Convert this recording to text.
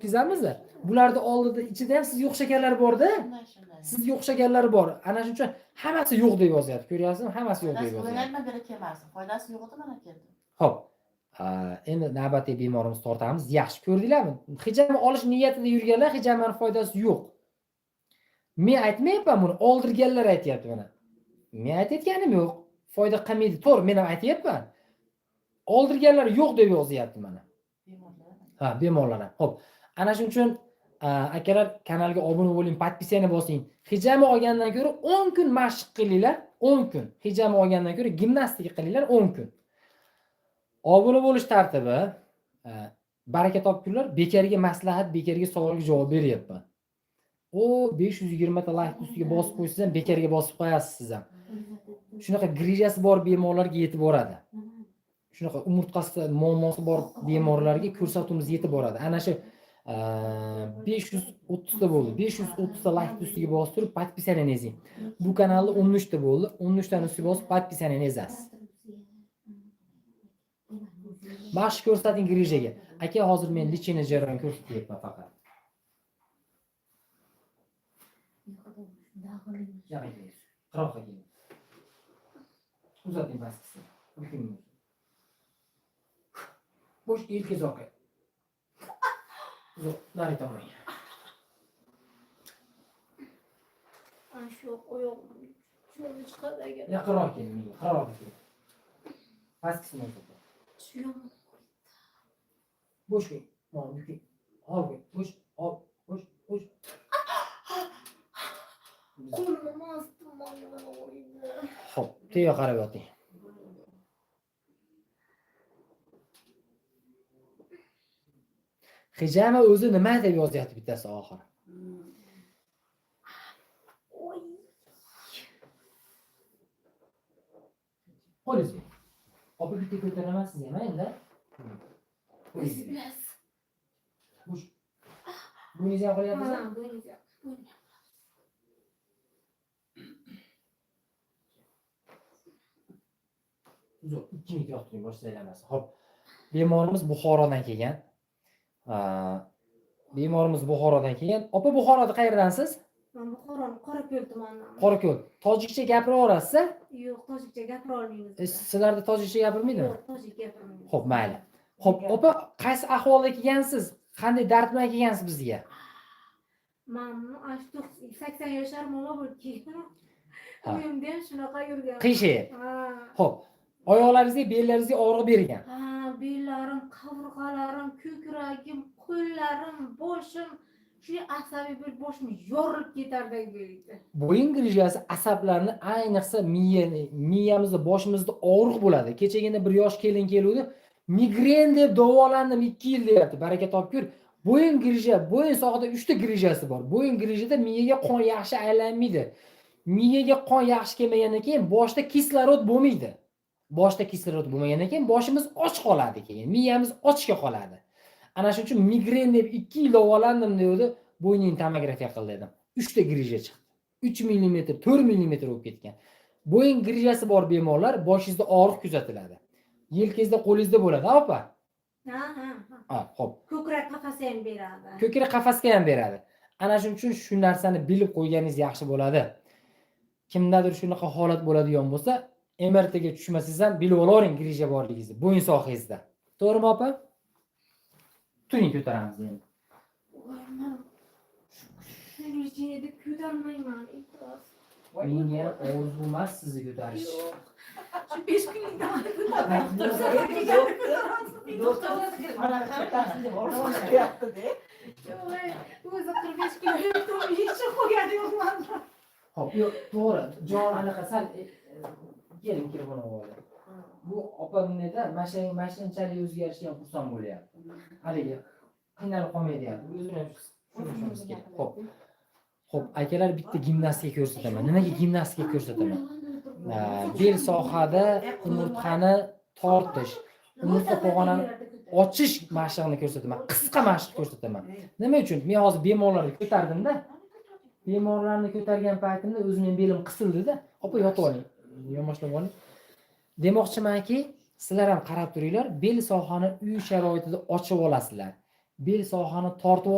O'tkazamiz. Bularni oldida ichida ham sizga o'xshaganlar borda. Shunday, shunday. Sizga o'xshaganlar bor. Ana shuning uchun hammasi yo'q deb yozyapti. Ko'ryapsizmi? Hammasi yo'q deb Foydasi yozyapti. o'ylayman, beri kelmasin. Foydasi yo'q edi, mana keldi. Xo'p. Endi navbatdagi bemorimizni tortamiz. Yaxshi ko'rdinglarmi? Hijama olish niyatida yurganlar hijamani foydasi yo'q. Men aytmayapman buni, oldirganlar aytyapti mana. Men aytayotganim yo'q. Foyda qilmaydi. To'g'ri, men ham aytyapman. Oldirganlar yo'q deb yozyapti mana. Bemorlar. Ha, bemorlar ham. Xo'p. Ana shuning uchun akalar kanalga obuna bo'ling, podpisiyani bosing. Hijama olgandan ko'ra 10 kun mashq qilinglar, 10 kun. Hijama olgandan ko'ra gimnastika qilinglar 10 kun. Obuna bo'lish tartibi, baraka topkunlar, bekorga maslahat, bekorga savolga javob beryapman. O 520 ta like ustiga bosib qo'ysangiz ham bekorga bosib qo'yasiz siz ham. Shunaqa grijasi bor bemorlarga yetib boradi. Shunaqa umurtqasida muammosi bor bemorlarga ko'rsatuvimiz yetib boradi. Ana shu 530 ta bo'ldi. 530 ta like ustiga bosib turib podpisiyani ezing. Bu kanalda 13 ta bo'ldi. 13 tani ustiga bosib podpisiyani ezasiz. Mashq ko'rsating grijaga. Aka, hozir men lechение jarayonini ko'rsatyapman faqat. Qiroqqa keling. Uzating pastki. Bo'sh yelkangiz orqaga. Uzoq, nari tomonga. Ana shu oyog'im cho'li chiqadi agar. Yaqinroq keling menga, qiroqqa keling. Pastkisini uzating. Shu yomon. Bo'sh qo'ying. Mana yuking. Hop, bo'sh, hop, bo'sh, bo'sh. Qo'lim emas, mana og'riydi. Xo'p, tepaga qarab yoting. Hijama o'zi nima deb yozyapti bittasi oxiri. Oy. Qo'lingizni. Opa bitta ko'taramansiz ham endi. O'zingiz bilasiz. Bo'sh. Buningizni ham qilyapsizmi? Ha, buningizni ham. Buni. Uzoq 2 minut yoqtiring, bosh aylanmasin. Xo'p. Bemorimiz Buxorodan kelgan. Bemorimiz Buxorodan kelgan. Opa, Buxoroda qayerdansiz? Men Buxoroning Qorako'l tumanidanman. Qorako'l. Tojikcha gapira olasiz? Yo'q, tojikcha gapira olmaymiz. Sizlarda tojikcha gapirmaydimi? Yo'q, tojik gapirmaymiz. Xo'p, mayli. Xo'p, opa, qaysi ahvolda kelgansiz? Qanday dard bilan kelgansiz bizga? Men 80 yoshar momo bo'lib keldim. Ha. Uyimda ham shunaqa yurgan. Qiyshayib. Ha. Xo'p, oyoqlaringizga, bellaringizga og'riq bergan. Ha, bellarim, qavurg'alarim, ko'kragim, qo'llarim, boshim shu asabiy bir boshim yorilib ketardek bo'ldi. Bo'yin grijasi asablarni, ayniqsa miyamizda, boshimizda og'riq bo'ladi. Kechagina bir yosh kelin keluvdi, migren deb davolandim 2 yil deyapti. Baraka topkur. Bo'yin grija, bo'yin sohada 3 ta grijasi bor. Bo'yin grijada miyaga qon yaxshi aylanmaydi. Miyaga qon yaxshi kelmagandan keyin boshda kislorod bo'lmaydi. Boshda kislorod bo'lmagandan keyin boshimiz och qoladi keyin, miyamiz ochga qoladi. Ana shuning uchun migren deb 2 yil davolandim deydi, bo'ynini tomografiya qil dedim. 3 ta grija chiqdi. 3 millimetr, 4 millimetr bo'lib ketgan. Bo'yin grijasi bor bemorlar boshingizda og'riq kuzatiladi. Yelkangizda, qo'lingizda bo'ladi, ha opa? Ha, ha, ha. Ha, xo'p. Ko'krak qafasi ham beradi. Ko'krak qafasga ham beradi. Ana shuning uchun shu narsani bilib qo'yganingiz yaxshi bo'ladi. Kimdadir shunaqa holat bo'ladigan bo'lsa, MRT ga tushmasangiz ham bilib olavering grija borligingizni, bo'yin sohangizda. To'g'rimi opa? Turing, ko'taramiz endi. Voy, men shu rejimda ko'tarmayman, iltimos. Menga ham orzu emas sizni ko'tarish. Yo'q. Shu 5 kunlik davomida O'zi 45 kilo hech qo'ygani yo'qman. Xo'p, yo'q, to'g'ri. Jon anaqa sal keling, mikrofon oldi. Bu opa bunday-da, mashinchalik o'zgarishga ham xursand bo'lyapti. Haligi qiynalib qolmaydi deyapti. O'zini ham tushunishimiz kerak. Xo'p. Xo'p, akalar, bitta gimnastika ko'rsataman. Nimaga gimnastika ko'rsataman? Bel sohada umurtqani tortish, umurtqa pog'onani ochish mashig'ini ko'rsataman. Qisqa mashq ko'rsataman. Nima uchun? Men hozir bemorlarni ko'tardim-da. Bemorlarni ko'targan paytimda o'zimning belim qisildi-da. Opa, yotib oling. Yonboshlab oling. Demoqchimanki, sizlar ham qarab turinglar, bel sohani uy sharoitida ochib olasizlar. Bel sohani tortib